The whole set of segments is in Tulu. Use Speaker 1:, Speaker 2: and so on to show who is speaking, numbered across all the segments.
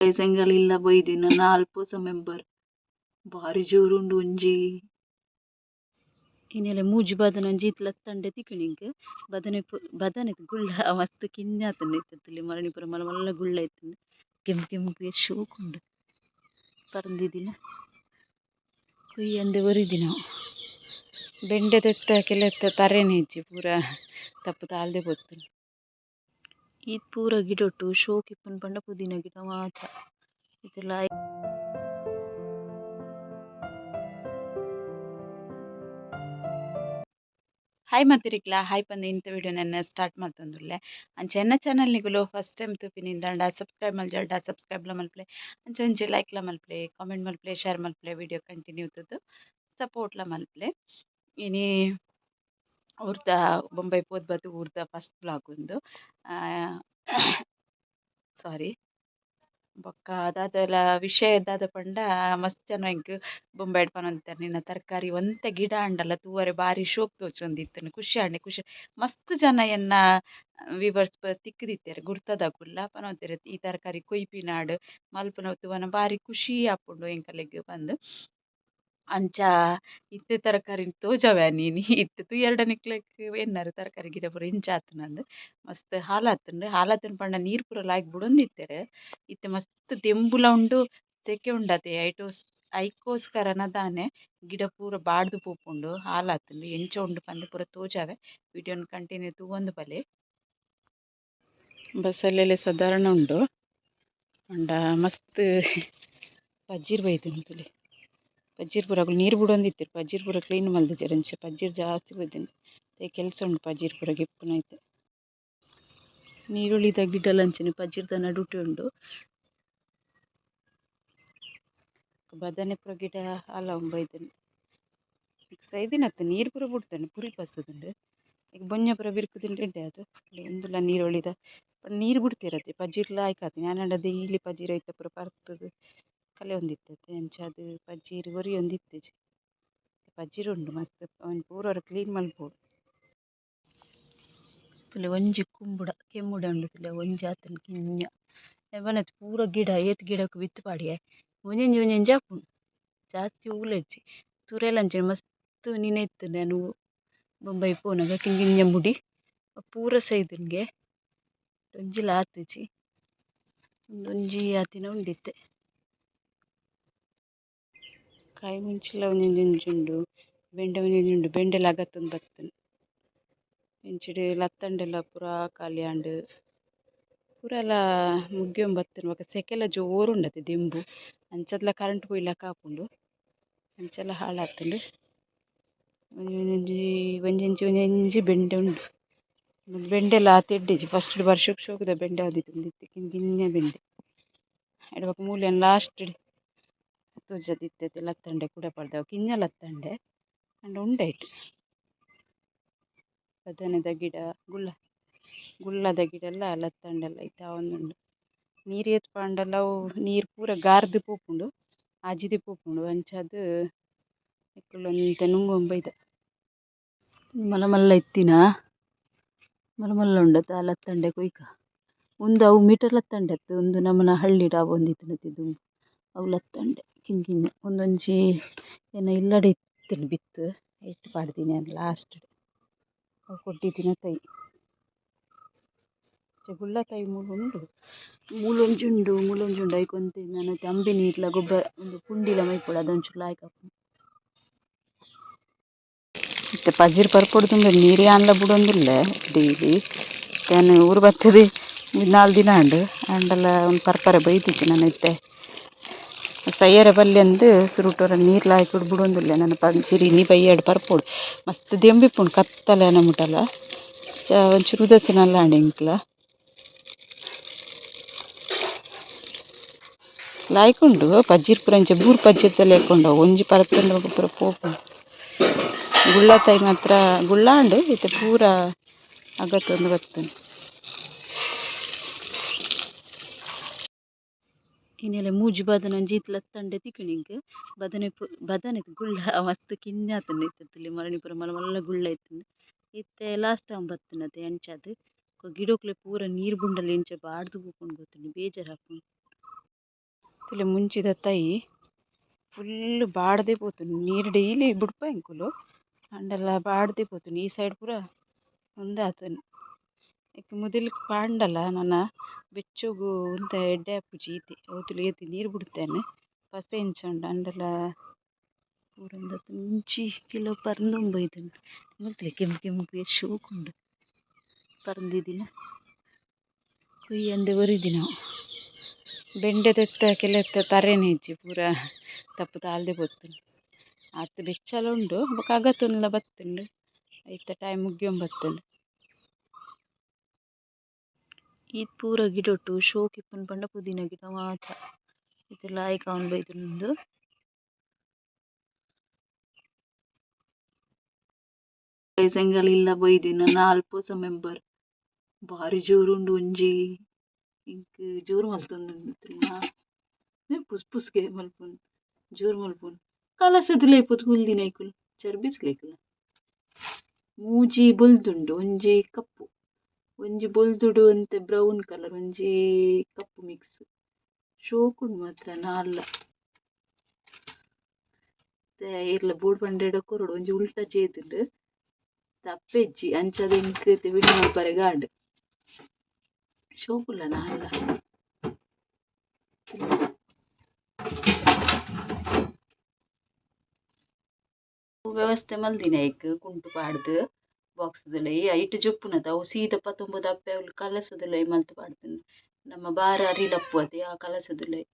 Speaker 1: ಎಂಕಲ್ನ ಇಲ್ಲ ಬೈದಿನ ನಾಲ್ ಪೊಸ ಮೆಂಬರ್ ಬಾರಿ ಜೋರುಂಡು ಒಂಜಿ. ಇನಿಲ ಮೂಜಿ ಬದನೆ ಒಂಜಿ ಇತ್ ಲತ್ತಂಡೆ ತಿಕ್ಕುಂಡು ಎಂಕ್ ಬದನೆ ಬದನೆ ಗುಳ್ಳ ಮಸ್ತ್ ಕಿನ್ಯ ಆತುಂಡು ಇತ್ತೆ ಮರಣಿ ಪೂರ ಮಲ್ಲ ಮಲ್ಲ ಗುಳ್ಳ ಇತ್ತುಂಡು ಕೆಂಪು ಕೆಂಪು ಏತ್ ಶೋಕುಂಡು ಪರ್ಂದ್ ಕೊಯ್ಯಂದೆ ಒರಿದಿನವು ಬೆಂಡೆ ದೆತ್ತ ಕೆಲತ್ತ ತರೆನೆ ಇಜ್ಜಿ ಪೂರ ತಪ್ಪು ತಾಲ್ದೆ ಪೋತುಂಡು. ಈತ್ ಪೂರ ಗಿಡೊಟು ಶೋಕು ಇಪ್ಪುನು ಪಂಡ ಪುದೀನ ಗಿಡ ಮಾತ್ರ. ಇತ್ತೆ ಹಾಯ್ ಮಾತೆರೆಗ್ಲ ಹಾಯ್ ಪಂದ್ ಇಂತ ವಿಡಿಯೋ ನನ್ನ ಸ್ಟಾರ್ಟ್ ಮಲ್ತೊಂದುಲ್ಲೆ. ಅಂಚ ಎನ್ನ ಚಾನಲ್ ನಿಗುಲು ಫಸ್ಟ್ ಟೈಮ್ ತೂಪಿನಿಂದಾಂಡ ಸಬ್ಸ್ಕ್ರೈಬ್ ಮಲ್ಜಾರ್ಡ ಸಬ್ಸ್ಕ್ರೈಬ್ಲ ಮಲ್ಪುಲೆ, ಅಂಚ ಒಂಜಿ ಲೈಕ್ಲ ಮಲ್ಪುಲೆ, ಕಾಮೆಂಟ್ ಮಲ್ಪುಲೆ, ಶೇರ್ ಮಲ್ಪುಲೆ, ವಿಡಿಯೋ ಕಂಟಿನ್ಯೂ ತೂದು ಸಪೋರ್ಟ್ಲ ಮಲ್ಪುಲೆ. ಇನಿ ಊರ್ದ ಬೊಂಬೈ ಪೋದು ಬತ್ತ್ ಊರ್ದ ಫಸ್ಟ್ ವ್ಲಾಗ್ ಉಂದು. ಸಾರಿ, ಬೊಕ್ಕ ದಾದಲ ವಿಷಯ ದಾದ ಪಂಡ ಮಸ್ತ್ ಜನ ಎಂಕ್ ಬೊಂಬೈಡ್ ಪನೊಂದಿತ್ತೆರ್ ನಿನ್ನ ತರಕಾರಿ ಒಂತೆ ಗಿಡ ಆಂಡಲ ತೂವರೆ ಬಾರಿ ಶೋಕು ತೋಜೊಂದಿತ್ತ್ಂಡ್, ಖುಷಿ ಆಂಡ್ ಖುಷಿ. ಮಸ್ತ್ ಜನ ಎನ್ನ ವೀವರ್ಸ್ ತಿಕ್ಕ್ದಿತ್ತೆರ್ ಗುರ್ತದಕುಲ್ಲ ಪನೊಂತೆರ್ ಈ ತರಕಾರಿ ಕೊಯ್ಪಿನಾಡ್ ಮಲ್ಪುನ ತೂವನ ಬಾರಿ ಖುಷಿ ಆಪುಂಡು ಎಂಕಲೆಗ್ ಪಂದ್. ಅಂಚ ಇತ್ತೆ ತರಕಾರಿನ್ ತೋಜಾವೆ ನೀನಿ ಇತ್ತೆ ತೂಯರ್ಡ ನಿಕ್ಲೆಗ್ ಎನ್ನರ್ ತರಕಾರಿ ಗಿಡ ಪೂರ ಇಂಚ ಆತ್ಂಡ್ ಮಸ್ತ್ ಹಾಲಾತ್ಂಡ್. ಹಾಲಾತ್ಂಡ್ ಪಂಡ ನೀರು ಪೂರ ಲಾಯ್ಕ್ ಬುಡೊಂದಿತ್ತೆರ್. ಇತ್ತೆ ಮಸ್ತ್ ದೆಂಬುಲ ಉಂಡು, ಸೆಕೆ ಉಂಡತೆ ಐಟೋಸ್ ಐಕೋಸ್ಕರನ ದಾನೆ ಗಿಡ ಪೂರ ಬಾಡ್ದ್ ಪೋಪುಂಡು, ಹಾಲಾತ್ಂಡ್. ಎಂಚ ಉಂಡು ಪಂದ್ ಪೂರ ತೋಜಾವೆ, ವಿಡಿಯೋನ್ ಕಂಟಿನ್ಯೂ ತೂವೊಂದು ಬಲೆ. ಬಸಲೆಲೆ ಸಾಧಾರಣ ಉಂಡು ಪಂಡ ಮಸ್ತ್ ಪಜ್ಜಿರ್ ಬೈದುಂಡು ತೂಲೆ. ಪಜ್ಜಿರ್ ಪೂರ ಅಕುಲು ನೀರು ಬುಡೊಂದಿತ್ತೆರ್, ಪಜ್ಜಿರ್ ಪೂರ ಕ್ಲೀನ್ ಮಲ್ದಿಜೆರ್, ಅಂಚ ಪಜ್ಜಿರ್ ಜಾಸ್ತಿ ಬೈದ್ಂಡ್. ಕೆಲಸ ಉಂಡು ಪಜ್ಜಿರ್ ಪೂರ ಗೆಪ್ಪುನ ಇತ್ತೆ. ನೀರುಳ್ಳಿದ ಗಿಡಲ ಅಂಚನೆ ಪಜ್ಜಿರ್ದ ನಡುಟೆ ಉಂಡು. ಬದನೆ ಪೂರ ಗಿಡ ಹಾಲಾವೊಂದು ಬೈದ್ಂಡ್. ಸೈದಿನತ್ತು ನೀರು ಪೂರ ಬುಡ್ತುಂಡು, ಪುರಿ ಪತ್ತುದುಂಡು. ಈಗ ಬೊಂಜ ಪೂರ ಬಿರ್ಕುದುಂಡು ಎಡ್ಡೆ ಆದ್. ಉಂದುಲ ನೀರುಳ್ಳಿದ ನೀರು ಬುಡ್ತಿರತ್ತೆ ಪಜ್ಜಿರ್ಲ ಲಾಯ್ಕ್ ಯಾನಾಂಡ ಡೈಲಿ ಪಜ್ಜಿರ್ ಐತ ಪೂರ ಪರ್ತುದು ಕಲೆಯೊಂದಿತ್ತತೆ, ಅಂಚಾದ್ ಪಜ್ಜಿರ್ ಒರಿಯೊಂದಿತ್ತಿಜಿ. ಪಜ್ಜಿರ್ ಉಂಡು ಮಸ್ತ್, ಅವೆನ್ ಪೂರ ಕ್ಲೀನ್ ಮಲ್ಪೊಡು. ತೂಲೆ ಒಂಜಿ ಕುಂಬುಡ ಕೆಮ್ಮುಡ ಉಂಡು ತೂಲೆ ಒಂಜಿ ಆತುಂಡು ಕಿನ್ಯ. ಬನತ್ ಪೂರ ಗಿಡ ಏತ್ ಗಿಡಕ್ ಬಿತ್ತ್ ಪಾಡ್ಯೆ ಒಂಜೊಂಜಿ ಒಂಜೊಂಜಿ ಆಪುಂಡು, ಜಾಸ್ತಿ ಒವ್ಲ ಇಜ್ಜಿ. ತುರೆಲ ಅಂಚನೆ ಮಸ್ತ್ ನಿನೆ ಇತ್ತುಂಡು ಯಾನ್ ಬೊಂಬೈ ಪೋನಗ ಕಿನ್ಯ ಕಿನ್ಯ ಮುಡಿ ಪೂರ ಸೈದುಂಡ್ಗೆ, ಒಂಜಿಲ ಆತುಜಿ. ಉಂದೊಂಜಿ ಆತಿನ ಉಂಡು ಇತ್ತೆ. ಕಾಯಿ ಮುಂಚಿಲ ಒಂಜೊಂಜಿ ಒಂಜಿ ಉಂಡು, ಬೆಂಡೆ ಒಂಜೊಂಜಿ ಉಂಡು, ಬೆಂಡೆಲ ಅಗತೊಂದು ಬತ್ತುಂಡು. ಇಂಚಿಡ್ ಲತ್ತಂಡೆಲ ಪೂರ ಖಾಲಿ ಆಂಡ್, ಪೂರಲ ಮುಗ್ಯೊಂದು ಬತ್ತುಂಡು. ಬೊಕ ಸೆಕೆಲ ಜೋರು ಉಂಡತೆ ದೆಂಬು, ಅಂಚದ್ಲ ಕರೆಂಟ್ ಪೋಯಿಲೆಕ ಆಪುಂಡು, ಅಂಚಲ ಹಾಳಾತುಂಡು. ಒಂಜೊಂಜಿ ಒಂಜೊಂಜಿ ಒಂಜೊಂಜಿ ಬೆಂಡೆ ಉಂಡು. ಬೆಂಡೆಲ ಆತ್ ಎಡ್ಡೆಜಿ, ಫಸ್ಟ್ ವರ್ಷಕ್ ಶೋಕುದ ಬೆಂಡೆ ಆದಿತ್ತುಂಡು, ಇತ್ತೆ ಕಿನ್ಯ ಕಿನ್ಯ ಬೆಂಡೆ. ಐಟ್ ಬೊಕ ಮೂಲು ಲಾಸ್ಟ್ ತೋಜದಿತ್ತತೆ ಲತ್ತಂಡೆ ಕುಡ ಪಾಡ್ದವು, ಕಿನ್ಯ ಲತ್ತಂಡೆ ಆಂಡ ಉಂಡು ಐಟ್. ಬದನೆದ ಗಿಡ, ಗುಳ್ಳ ಗುಳ್ಳದ ಗಿಡ ಎಲ್ಲ ಲತ್ತಂಡೆಲ್ಲ ಇತ್ತೆ ಆವೊಂದುಂಡು. ನೀರು ಏತ್ ಪಾಂಡಲ ಅವು ನೀರು ಪೂರ ಗಾರ್ದ್ ಪೋಪುಂಡು, ಆಜಿದ್ ಪೋಪುಂಡು, ಅಂಚಾದ್ ಐಕುಲು ಒಂತೆ ನುಂಗೊಂದು ಬೈದ. ಮಲ್ಲ ಮಲ್ಲ ಇತ್ತಿನ ಮಲ್ಲ ಮಲ್ಲ ಉಂಡತ ಲತ್ತಂಡೆ ಕೊಯ್ಕ. ಉಂದು ಅವು ಮೀಟರ್ ಲತ್ತಂಡೆ ಅತ್ತು, ಉಂದು ನಮ್ಮನ ಹಳ್ಳಿಡ್ ಆವೊಂದಿತ್ತಿನತೆ ದುಂಬು ಅವು ಲತ್ತಂಡೆ ಕಿನ್ಯ ಕಿನ್ಯ. ಉಂದೊಂಜಿ ಎನ್ನ ಇಲ್ಲಡೆ ಇತ್ತುಂಡು ಬಿತ್ತ್, ಐಟ್ ಪಾಡ್ದಿನಿ ಯಾನ್ ಲಾಸ್ಟ್ ಅವು ಕೊಡ್ಡಿದಿನ ತೈ. ಗುಳ್ಳ ತೈ ಮೂಲು ಉಂಡು, ಮೂಲೊಂಜಿ ಉಂಡು, ಮೂಲೊಂಜಿ ಉಂಡು. ಐಕ್ ಒಂತೆ ನನ ಅಂಬಿ ನೀರ್ಲ ಗೊಬ್ಬರ ಉಂದು ಪುಂಡಿಲ ಮೈಪೊಡು, ಅದೊಂಚೂರು ಲಾಯ್ಕ್ ಆಪುಂಡು. ಇತ್ತೆ ಪಜಿರ್ ಪರ್ಪೊಡು ನೀರು ಯಾನ್ಲ ಬುಡೊಂದುಲ್ಲೆ ಡೈಲಿ. ಯಾನ್ ಊರು ಬತ್ತುದು ನಾಲ್ ದಿನ ಆಂಡ್, ಆಂಡಲ ಒಂದು ಪರ್ಪರೆ ಬೈದಿಜ್ಜಿ. ನನ ಇತ್ತೆ ಸೈಯರೆ ಬಲ್ಯಂದ್ ಸುರುಟು ಒರ ನೀರ್ಲ ಹಾಕಿ ಬುಡೊಂದುಲ್ಲೆ. ನನ ಪಜಿರ್ ಇನಿ ಬಯ್ಯಡ್ ಪರ್ಪೊಡು. ಮಸ್ತ್ ದೆಂಬು ಇಪ್ಪುಂಡು ಕತ್ತಲೆ ಆನ ಮುಟಲ, ಒಂಚೂರು ಉದಾಸೀನ ಆಂಡ್ ಎಂಕ್ಲ. ಲಾಯ್ಕ್ ಉಂಡು ಪಜಿರ್ ಪೂರ ಇಂಚ ಬೂರು ಪಜಿರ್ದ ಲೆಕ್ಕ ಉಂಡು, ಒಂಜಿ ಪರತುಂಡ ಪೂರ ಪೋಪುಂಡು. ಗುಳ್ಳ ತೈ ಮಾತ್ರ ಗುಳ್ಳಾಂಡ್ ಇತ್ತೆ ಪೂರ ಅಗತೊಂದು ಬತ್ತುಂಡು. ಇನಿಲ ಮೂಜಿ ಬದನೆ ಒಂಜಿ ಇತ್ ಲತ್ತಂಡೆ ತಿಕ್ಕುಂಡು ಎಂಕ್. ಬದನೆ ಬದನೆ ಗುಳ್ಳ ಮಸ್ತ್ ಕಿನ್ಯ ಆತುಂಡು ಇತ್ತೆ, ಮರಣಿ ಪೂರ ಮಲ್ಲ ಮಲ್ಲ ಗುಳ್ಳ ಇತ್ತುಂಡು. ಇತ್ತೆ ಲಾಸ್ಟ್ ಟೈಮ್ ಬತ್ತುಂಡತೆ ಅಂಚಾದ್ ಗಿಡೊಕ್ಲೆ ಪೂರ ನೀರು ಬುಂಡಲ ಇಂಚ ಬಾಡ್ದ್ ಪೋಪುಂಡು ಗೊತ್ತುಂಡು, ಬೇಜಾರ್ ಆಪುಂಡು. ತೂಲೆ ಮುಂಚಿದ ತೈ ಫುಲ್ ಬಾಡ್ದೆ ಪೋತುಂಡು ನೀರು ಡೈಲಿ ಬುಡ್ಪ ಎಂಕುಲು ಆಂಡಲ ಬಾಡ್ದೆ ಪೋತುಂಡು ಈ ಸೈಡ್ ಪೂರ ಉಂದಾತುಂಡು ಐಕ್ ಮುದೆಲ್ಗ್ ಪಾಂಡಲ ನನ ಬೆಚ್ಚೊಗು ಒಂತೆ ಎಡ್ಡೆ ಆಪುಜಿ ಈತೆ ಅವು ತೂಲೆ ಏತ್ ನೀರು ಬುಡ್ತೇನೆ ಪಸೆ ಇಂಚ ಉಂಡು ಆಂಡಲ ಪೂರ ಉಂದಾತುಂಡು ಮುಂಚಿ ಕೆಲವು ಪರ್ಂದ್ ಬೈದುಂಡು ಮುಲ್ತಲೆ ಕೆಂಪು ಕೆಂಪು ಏತ್ ಶೋಕುಂಡು ಪರ್ಂದಿದಿನ ಕೊಯ್ಯಂದೆ ಒರಿದಿನವು ಬೆಂಡೆ ದೆತ್ತ ಕೆಲತ್ತ ತರೆನೆ ಇಜ್ಜಿ ಪೂರ ತಪ್ಪು ತಾಲ್ದೆ ಪೋತುಂಡು ಆತ್ ಬೆಚ್ಚಲ ಉಂಡು ಬೊಕ ಅಗತೊಂದುಲ ಬತ್ತುಂಡು ಐತ ಟೈಮ್ ಮುಗಿಯೊಂದು ಬತ್ತುಂಡು. ಈತ್ ಪೂರ ಗಿಡೊಟು ಶೋಕು ಇಪ್ಪುನು ಪಂಡ ಪುದೀನ ಗಿಡ ಮಾತ್ರ. ಇತ್ತೆ ಲಾಯ್ಕ್ ಆವೊಂದು ಬೈದುಂಡು ಉಂದು. ಎಂಕಲ್ನ ಇಲ್ಲ ಬೈದಿನ ನಾಲ್ ಪೊಸ ಮೆಂಬರ್ ಬಾರಿ ಜೋರು ಉಂಡು ಒಂಜಿ ಎಂಕ್ ಜೋರು ಮಲ್ತೊಂದುಂಡು ಪುಸ್ ಪುಸ್ಗೆ ಮಲ್ಪುನು ಜೋರು ಮಲ್ಪುನು ಕಲಸದಲೇ ಪೋದು ಕುಲ್ದಿನ ಐಕುಲು ಚರ್ಬಿಸ್ಲೆಕುಲು ಮೂಜಿ ಬೊಲ್ದುಂಡು ಒಂಜಿ ಕಪ್ಪು ಒಂಜಿ ಬೊಲ್ದುಡು ಒಂತೆ ಬ್ರೌನ್ ಕಲರ್ ಒಂಜಿ ಕಪ್ಪು ಮಿಕ್ಸ್ ಶೋಕುಂಡು ಮಾತ್ರ ನಾಲ್ಲ. ಏರ್ಲ ಬೋಡು ಪಂಡೆಡ ಕೊರೊಡು ಒಂಜಿ ಉಲ್ಟ ಚೇತುಂಡು ತಪ್ಪೆಜ್ಜಿ ಅಂಚಾದ್ ಎಂಕ್ ಇತ್ತೆ ವಿಡಿಯೋ ಮಲ್ಪರೆಗ್ ಆಂಡ್ ಶೋಕುಲ್ಲ ನಾಲ್ಲ. ವ್ಯವಸ್ಥೆ ಮಲ್ದಿನಿ ಐಕ್ ಕುಂಟು ಪಾಡ್ದ್ ಬಾಕ್ಸ್ ದುಲಯಿ ಐಟ್ ಜಪ್ಪುನತ ಅವು ಸೀದ ಪತೊಂಬುದು ಅಪ್ಪೆ ಅವ್ಲು ಕಲಸದುಲಯಿ ಮಲ್ತ್ ಪಾಡ್ದುಂಡು ನಮ್ಮ ಬಾರ್ ಅರಿ ಲಪ್ಪುವತೆ ಆ ಕಲಸದುಲಯಿ.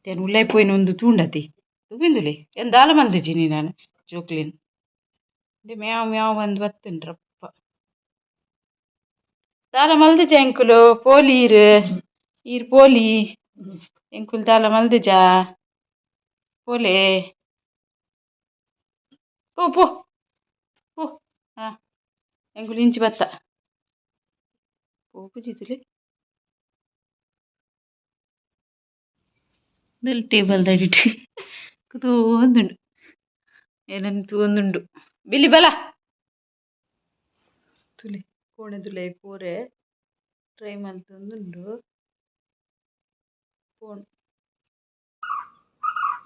Speaker 1: ಯಾನ್ ಉಲಾಯಿ ಪೋಯಿನ ಉಂದು ತೂಂಡತೆ ತೂಪಿಂದುಲೆ ಯಾನ್ ದಾಲ ಮಲ್ದಿಜಿ ನಿನನ್ ಜೋಕ್ಲೆನ್ ಇಂದೆ ಮ್ಯಾವ್ ಮ್ಯಾವ್ ಪಂದ್ ಬತ್ತುಂಡು ರಪ್ಪ ದಾಲ ಮಲ್ದಿಜ ಎಂಕುಲು ಪೋಲಿ ಈರ್ ಈರ್ ಪೋಲಿ ಎಂಕುಲು ದಾಲ ಮಲ್ದಿಜ ಪೋಲೆ ಪೋ ಪೋ ಪೋ ಹಾ ಎಂಕುಲು ಇಂಚಿ ಬತ್ತ ಪೋಪುಜಿ ತೂಲೆ ಉಂದೆಲ್ ಟೇಬಲ್ ದಡಿಟ್ ಕುತೋಂದುಂಡು ಎನನ್ ತೂವೊಂದುಂಡು ಬಿಲ್ಲಿ ಬಲ ತೂಲೆ ಕೋಣೆದುಲಯಿ ಪೋರೆ ಟ್ರೈ ಮಲ್ತೊಂದುಂಡು ಪೋಂಡು.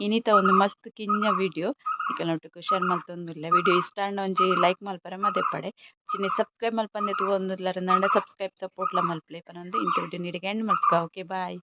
Speaker 1: ಇನಿತ ಒಂದು ಮಸ್ತ್ ಕಿನ್ಯ ವಿಡಿಯೋ ನಿಕಲ್ನೊಟ್ಟುಗು ಶೇರ್ ಮಲ್ತೊಂದುಲ್ಲೆ ವಿಡಿಯೋ ಇಷ್ಟ ಆಂಡ ಒಂಜಿ ಲೈಕ್ ಮಲ್ಪರೆ ಮದಪಡೆ ಅಂಚನೆ ಸಬ್ಸ್ಕ್ರೈಬ್ ಮಲ್ಪಂದೆ ತೂವೊಂದುಲ್ಲರ್ ಅಂಡ ಸಬ್ಸ್ಕ್ರೈಬ್ ಸಪೋರ್ಟ್ ಲ ಮಲ್ಪುಲೆ ಪನೊಂದು ಇಂತ ವಿಡಿಯೋ ಇಡೆಗ್ ಎಂಡ್ ಮಲ್ಪುಗ ಓಕೆ ಬಾಯ್.